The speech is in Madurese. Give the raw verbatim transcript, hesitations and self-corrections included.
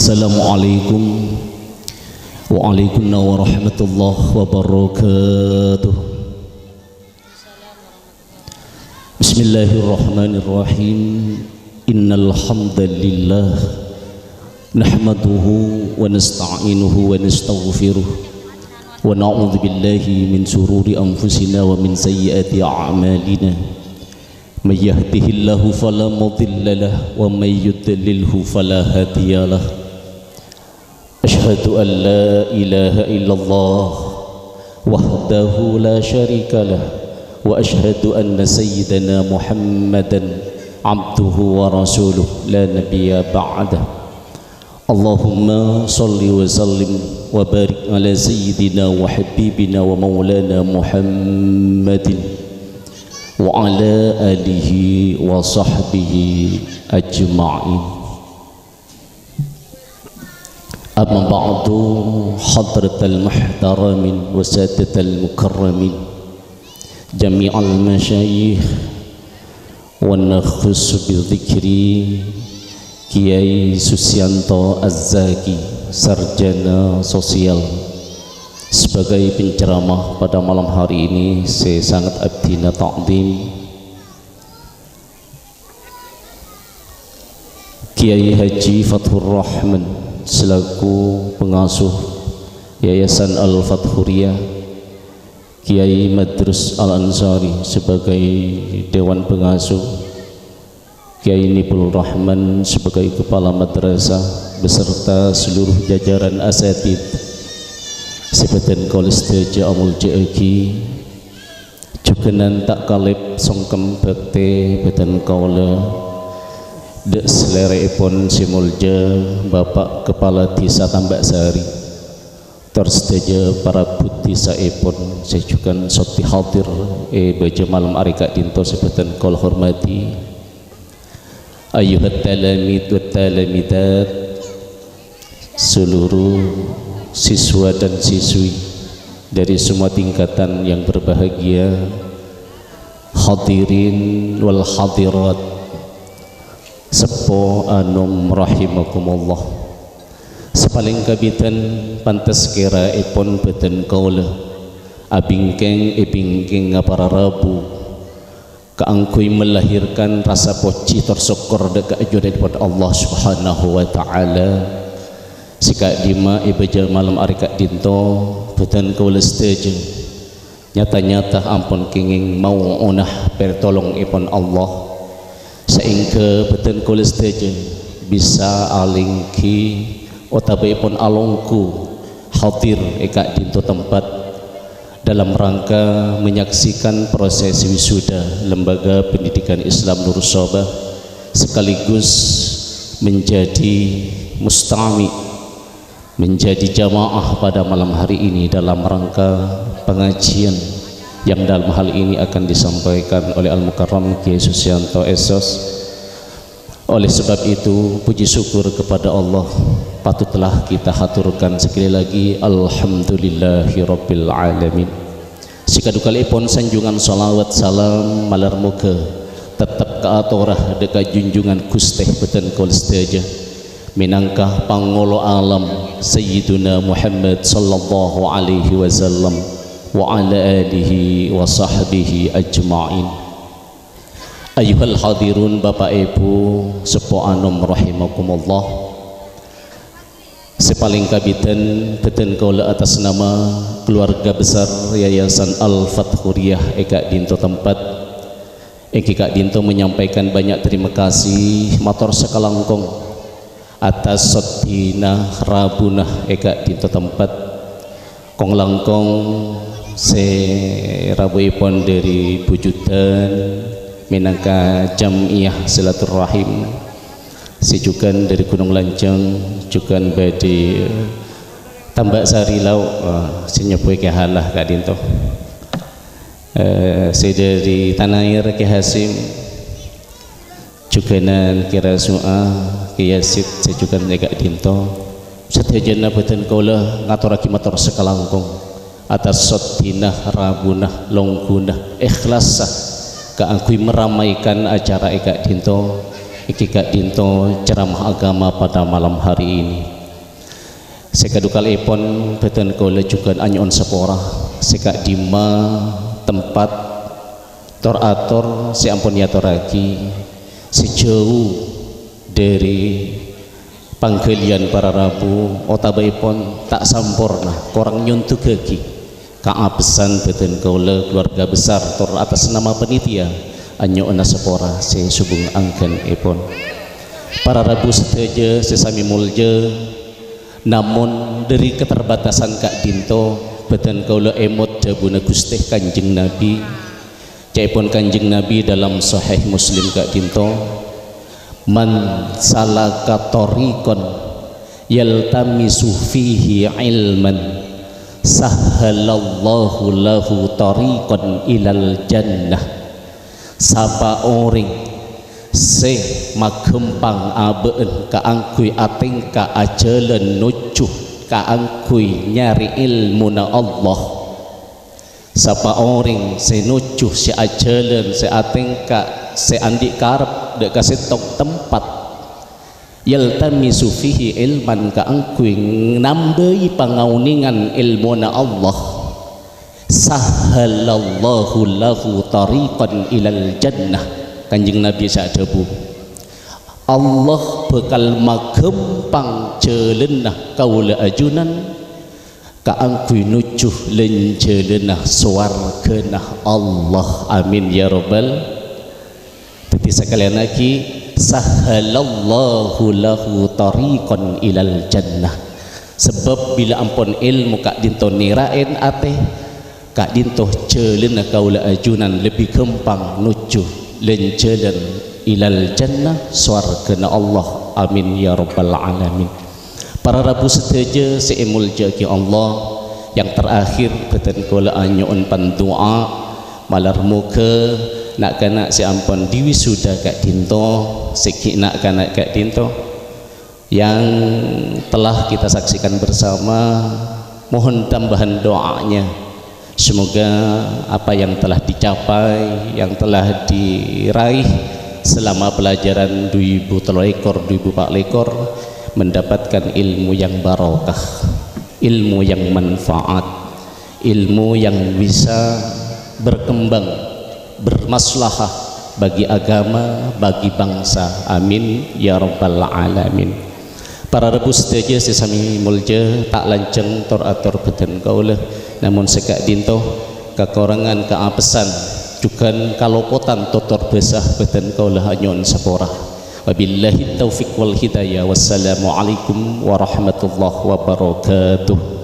Assalamualaikum. Waalaikumsalam warahmatullahi wabarakatuh. Bismillahirrahmanirrahim. Innal hamdalillah, nahmaduhu wa nasta'inuhu wa nastaghfiruh, wa na'udzu billahi min syururi anfusina wa min sayyiati a'malina. May yahdihillahu fala mudhillalah, wa may yudlilhu fala hadiyalah. Asyhadu an la ilaha illallah wahdahu la syarikalah, wa asyhadu anna sayyidana Muhammadan abduhu wa rasuluh la nabiyya ba'dah. Allahumma shalli wa sallim wa barik ala sayyidina wa habibina wa maulana Muhammadin wa ala alihi wa sahbihi ajma'in. Amma ba'du, hadratal muhtaramin wa sadatal mukarramin, jami'al masyayikh wa nakhussu bi dzikri Kiai Susianto Az-Zaki, sarjana sosial, sebagai penceramah pada malam hari ini, saya sangat abdina ta'zim. Kiai Haji Fathur Rahman selaku pengasuh Yayasan Al-Fathuriyah, Kiai Madrus Al-Ansari sebagai dewan pengasuh, Kiai Nibul Rahman sebagai kepala madrasah beserta seluruh jajaran asatid sè bâdhân kaulâ sadhâjâ amoljâ'aghi. Jhughân ta' kalèp songkem bhâktè bâdhân kaulâ dâ' salèra'èpon sè molja Bapak Kepala Desa Tambak Sari, tor sadhâjâ para budi saèpon sè jhughân soddhi hadir è bâjâ malem arè ka'dinto sè bâdhân kaulâ hormadhi. Ayyuhat talamid wat talamidat, seluruh siswa dan siswi dari semua tingkatan yang berbahagia, hadirin wal hadirat, seppo anom rahimakumullah. Sapalèng kabidhân pantes kèra'èpon bâdhân kaulâ abingkèng è bingkèngnga para rabu kaangghuy melahirkan rasa pojhi tor sokkor dâ' kaajunan èpon Allah Subhanahu wa Ta'ala. Sè ka'dimma è bâjâ malem arè ka'dinto, bâdhân kaulâ sadhâjâ nyata-nyata ampon kèngèng mao'ona pertolongèpon Allah, saèngghâ bâdhân kaulâ sadhâjâ bisa alèngghi otabâèpon alongghu hadir è ka'dinto tempat dalam rangka menyaksikan proses wisuda Lembaga Pendidikan Islam Nur Sobah, sekaligus menjadi mustami', menjadi jamaah pada malam hari ini dalam rangka pengajian yang dalam hal ini akan disampaikan oleh Al-Mukarram Kiai Susianto Esos. Oleh sebab itu, puji syukur kepada Allah patutlah kita haturkan sekali lagi, Alhamdulillahirabbil alamin. Sè kadhuwâ kalèèpon sanjungan shalawat salam malar moghâ teptep kaatora dâ' ka junjungan Ghustè bâdhân kaulâ sadhâjâ, mènangka pangolo alam Sayyiduna Muhammad sallallahu alaihi wasallam wa ala alihi wa sahbihi ajma'in. Ayyuhal hadirun, Bapak Ibu, seppo anom rahimakumullah. Sè palèng kabidhân, bâdhân kaulâ atas nama keluarga besar Yayasan Al-Fathuriyah è ka'dinto tempat, èngghi ka'dinto menyampaikan banyak terima kasih mator sakalangkong atas soddhina rabuna è ka'dinto tempat. Kong-langkong sè rabuèpon dâri Bujudan mènangka jam'iyah silaturrahim. Sè jhughân dâri Gunung Lanjhâng, jhughân bâdhi Tambak Sari Lao', eh, sè nyebbhuwè Kè Halah ka'dinto. Eh, sè dâri Tanair Kè Hasyim, jhughânan Kè Rasu'a, Kè Yazid, sè jhughân è ka'dinto. Sadhâjâna bâdhân kaulâ ngatorraghi mator sakalangkong atas soddhina, rabuna, longghuna, ikhlassa kaangghuy meramaikan acara è ka'dinto, èngghi ka'dinto ceramah agama pada malam hari ini. Sè kadhuwâ'èpon bhâdhân kaulâ jhughân anyo'on sapora sè ka'dimma tempat tor-ator sè ampon èatorraghi sè jhâu dhâri pangghâliyân para rabu otabâèpon ta' samporna, korang nyondughâghi kaabessan bhâdhân kaulâ, keluarga besar, tor atas nama panitia anyo'ona sapora sè sobung angghâ'èpon. Para rabu sadhâjâ sè samè molja, namong dhâri keterbatasan ka'dinto, bhâdhân kaulâ èmot dhâbuna Ghustè Kanjeng Nabi. Ca'èpon Kanjeng Nabi dalam Sahih Muslim ka'dinto, "Man salaka thariqan yaltamisu fihi ilman, sahhalallahu lahu thariqan ilal jannah." Sapa orèng sè maghâmpang abâ'na kaangghuy atèngka ajhâlân nojjhu kaangghuy nyarè èlmona Allah. Sapa orèng sè nojjhu, sè ajhâlân, sè atèngka, sè andi' karep dhâ' ka sèttong tempat, yaltamisu fihi ilman, kaangghuy nambâi pangaonèngan èlmona Allah, sahhalallahu lahu thariqan ilal jannah. Kanjeng Nabi sè adhâbu, "Allah bhâkal maghâmpang jhâlânna kaulâ ajunan kaangghuy nojjhu lan-jhâlânna sowarghâna Allah." Amin ya rabbal. Dhâddhi, sakalèyannaghi, "Sahhalallahu lahu thariqan ilal jannah." Sabâb bilâ ampon èlmo ka'dinto nèra'è atè, ka'dinto jhâlânna kaulâ ajunan lebbi ghâmpang nojjhu lan-jhâlân ilal jannah, sowarghâna Allah. Amin ya rabbal alamin. Para rabu sadhâjâ sè èmoljâ'aghi Allah, yang terakhir bhâdhân kaulâ anyo'on pandu'a, malar moghâ na'-kana' sè ampon diwisuda ka'dinto, sè ghi' na'-kana' ka'dinto yang telah kita saksikan bersama, mohon tambahan doanya. Semoga apa yang telah dicapai, yang telah diraih selama pelajaran dhu èbu tello lèkor, dhu èbu pa' lèkor, mendapatkan ilmu yang barokah, ilmu yang manfaat, ilmu yang bisa berkembang, bermaslahah bagi agama, bagi bangsa. Amin ya rabbal alamin. Para rabu sadhâjâ sè samè molja, ta' lanjhâng tor-ator bhâdhân kaulâ. Namong sè ka'dinto, kakorangan, kaapèsan, jhughân kalopotan totor bhâsa bhâdhân kaulâ anyo'on sapora. Wabillahi taufiq wal hidayah. Wassalamualaikum warahmatullahi wabarakatuh.